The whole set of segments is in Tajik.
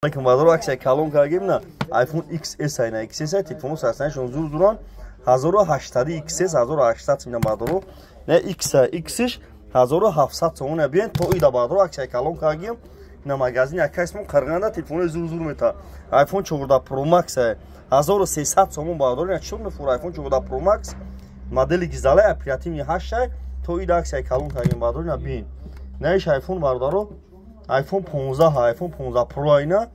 Алейкум, базару аксия калон кардагим на iPhone XS айна XS ай телефону сарсанашон зур зуран 1800 XS 1800 сомон бадару на X X-ш 1700 сомон биен то ида бадару аксия калон кардагим на магазин якайсмон Қарғанда телефони зур зур мета iPhone 14 Pro Max 1300 сомон бадару на чӣ мефура iPhone 14 Pro Max модели гизалай оперативный 8 то ида аксия калон кардагим бадару на биен наиш iPhone бародару iPhone 15 iPhone 15 Pro айна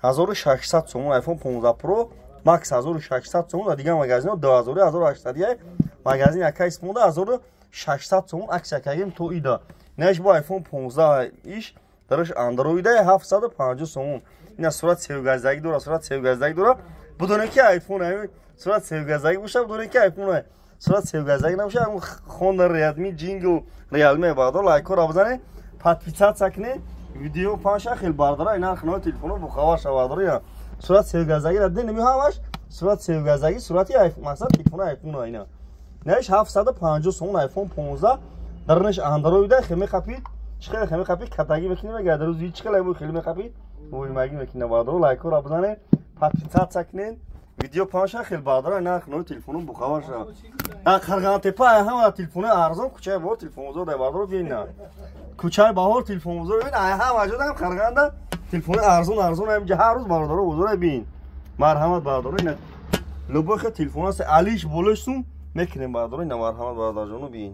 1600 сомон iPhone 15 Pro Max 1600 сомон дар дигар магазинҳо 2000 1800 магазин якайс монда 1600 сомон аксия кардем то ида наиш бо iPhone 15 иш дараш Android 750 сомон ина сурат севгаздагӣ дора сурат севгаздагӣ дора будоне ки iPhone ами сурат севгаздагӣ боша будоне ки iPhone сурат севгаздагӣ набоша Honor Redmi Jingle Realme баъдо лайкҳоро бизанед подписаться кунед видео панша хел бардора ина хинои телефоно бухабар шавардора ина сурат севгаздагӣ ра дин ҳамаш сурат севгаздагӣ сурати мақсад телефони айфон ина наиш 750 сомон iPhone 15 дарнаш Android хел мехапид чӣ хеле хел мехапид катагӣ мекунӣ мега дар рӯзи чӣ хеле бу хеле мехапид воймагӣ мекунӣ бардора лайкҳоро бизанед подписаться кунед видео панша хел бардора ина хинои телефоно бухабар шава Қарғантепа ҳама телефони арзон кӯчаи баҳор телефонбозор дай бардора биён кӯчаи баҳор телефонбозор бин ҳама ҷодам Қарғанда телефони арзон арзон ҳаминҷа ҳар рӯз бародаро бозор бин марҳамат бародаро ина любой хел телефон аст алиш болош сум мекунем бародаро ина марҳамат бародарҷоно бин.